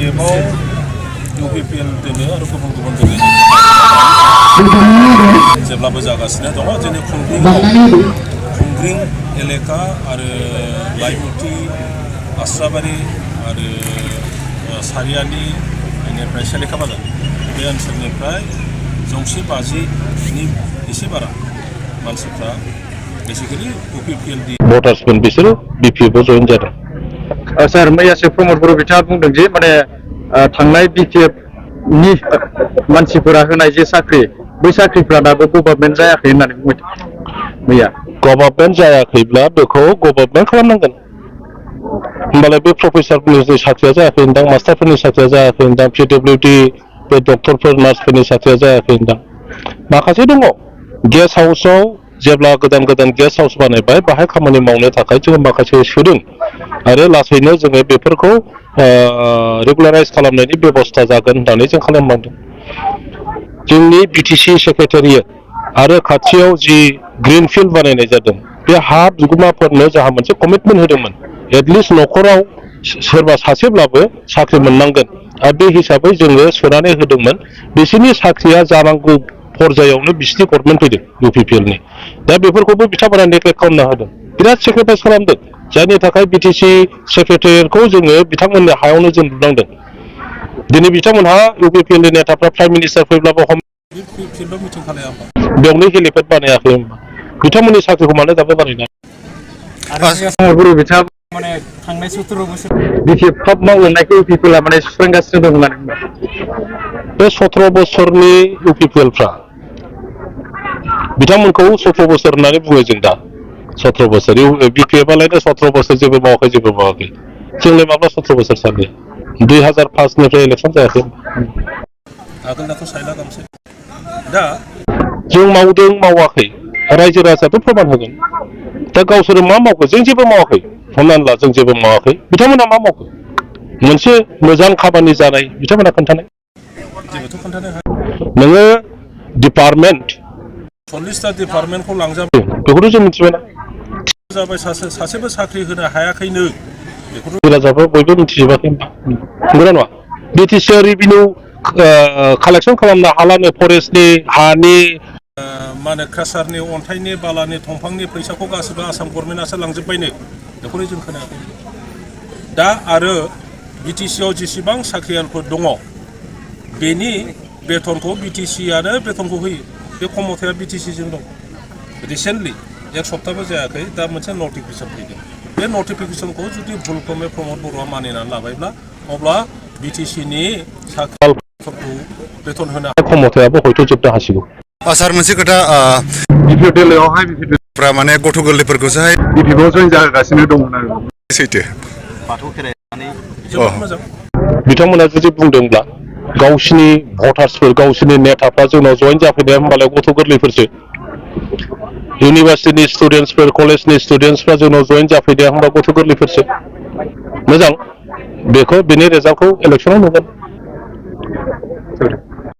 बिपिएफआव UPPL दोनो आरो गुबुन गुबुन दोनो जेब्लाबो जागासिनो दङ जोंनि खुंग्रिं एलेका आरो लाइमुथि आस्राबारि आरो सारियालि बेनिफ्राय सेलेखा बाजार बे ओनसोलनिफ्राय 150नि एसे बारा मानसिफ्रा बेसिकलि इउपिपिएल भटार्समोन बिसोरो बिपिएफआव जइन जादों। सार मैयासो प्रमद बर' बिथाङा बुंदों जे माने थांनाय बिपिएफनि मानसिफोरा होनाय जे साख्रि बै साख्रिफ्रा दाबो गभर्नमेन्ट जायाखै होननानै बुंदों मैया। गभर्नमेन्ट जायाखैब्ला बेखौ गभर्नमेन्ट खालामनांगोन। होमबालाय बे प्रफेसारफोरनि साख्रिया जायाखै होनदां, मास्टारफोरनि साख्रिया जायाखै होनदां, पिडब्लिउडि बे डक्टरफोर नार्सफोरनि साख्रिया जायाखै होनदां। माखासे दङ गेस्ट हाउसआव जेब्ला गोदान गोदान गेस्ट हाउस बानायबाय बाहाय खामानि मावनो थाखाय जोङो माखासे सोदों आरो लासैनो जोङो बेफोरखौ रेगुलाराइज खालामनायनि बेबस्था जागोन होननानै जों खालामलांदों। जोंनि बिटिसि सेक्रेटारियेट आरो खाथियाव जि ग्रिनफिल्ड बानायनाय जादों बे हा बिगोमाफोरनो जोंहा मोनसे कमिटमेन्ट होदोंमोन एटलिस्ट न'खराव सोरबा सासेब्लाबो साख्रि मोननांगोन आरो बे हिसाबै जोङो सोनानै होदोंमोन। बिसोरनि साख्रिया जानांगौ पर्यायावनो बिसिनि गभर्नमेन्ट फैदों इउपिपिएलनि। दा बेफोरखौबो बिथांमोना नेग्लेक्ट खालामना होदों, बिराद सेक्रिफाइस खालामदों, जायनि थाखाय बिटिसि सेक्रेटारियेटखौ जोङो बिथांमोननि हायावनो जों लुनांदों। दिनै बिथांमोनहा इउपिपिएलनि नेताफ्रा प्राइम मिनिस्टार फैब्लाबो फिल्डआव मिटिं खालाया बेयावनो हेलिपेड बानायाखै होनबा बिथांमोननि साख्रिखौ मानो दाबो बानायना बर' बिथाङा माने थांनाय 17 बोसोर बिपिएफ फाब मावलांनायखौ इउपिपिएलआ माने सुस्रांगासिनो दं होननानै बे 17 बोसोरनि इउपिपिएलफ्रा बिथांमोनखौ 17 बोसोर होननानै बुङो जों दा 17 बोसोर बिपिएफआलायनो 17 बोसोर जेबो मावाखै जोंलाय माब्ला 17 बोसोर सानदों 2005निफ्राय इलेक्सन जायाखै आगोलनाथ' साइला गामसे दा जों मावदों मावाखै रायजो राजायाथ' फोरमान होगोन। दा गावसोरो मा मावखो जों जेबो मावाखै हमनानै ला जों जेबो मावाखै बिथांमोना मा मावखो मोनसे मोजां खामानि जानाय बिथांमोना खोन्थानाय जेबोथ' खोन्थानो हाया। नोङो डिपार्टमेन्ट 40टा डिपार्टमेन्टखौ लांजाबाय बेखौथ' जों मिथिबायना जाबाय सासेबो साख्रि होनो हायाखैनो बेखौथ' राजाफ्रा बयबो मिथिजोबाखै नंगौना नङा। बिटिसिआ रेभिनिउ कालेक्सन खालामनो हालानो फरेस्टनि हानि मा होनो क्रासारनि अन्थाइनि बालानि दंफांनि फैसाखौ गासिबो आसाम गभर्नमेन्टआसो लांजोब्बायनो बेखौनो जों खोनायाखै। दा आरो बिटिसिआव जेसेबां साख्रियालफोर दङ बेनि बेथनखौ बिटिसिआनो बेथनखौ होयो। बे खमथाया बिटिसिजों दं। रिसेन्टलि एक सप्ताहबो जायाखै दा मोनसे नटिफिकेसन फैदों। बे नटिफिकेसनखौ जुदि भुलक्रमे प्रमद बर'आ मानिनानै लाबायब्ला अब्ला बिटिसिनि साख्रिफोरखौ बेथन होनो खमथायाबो हयथ' जोबनो हासिगौ। सार मोनसे खोथा बिपिएफ बेलायावहाय बिपिएफफ्रा माने गथ' गोरलैफोरखौसोहाय बिपिएफआव जइन जागासिनो दंमोन आरो सैथो बाथौ खेरायनानै जोबोद मोजां। बिथांमोना जुदि बुंदोंब्ला गावसिनि भटार्सफोर गावसिनि नेताफ्रा जोंनाव जइन जाफैनाया होमबालाय गथ' गोरलैफोरसो इउनिभार्सिटिनि स्टुडेन्टसफोर कलेजनि स्टुडेन्टसफ्रा जोंनाव जइन जाफैनाया होमबा गथ' गोरलैफोरसो मोजां बेखौ बेनि रिजाल्टखौ इलेक्सनाव नुगोन।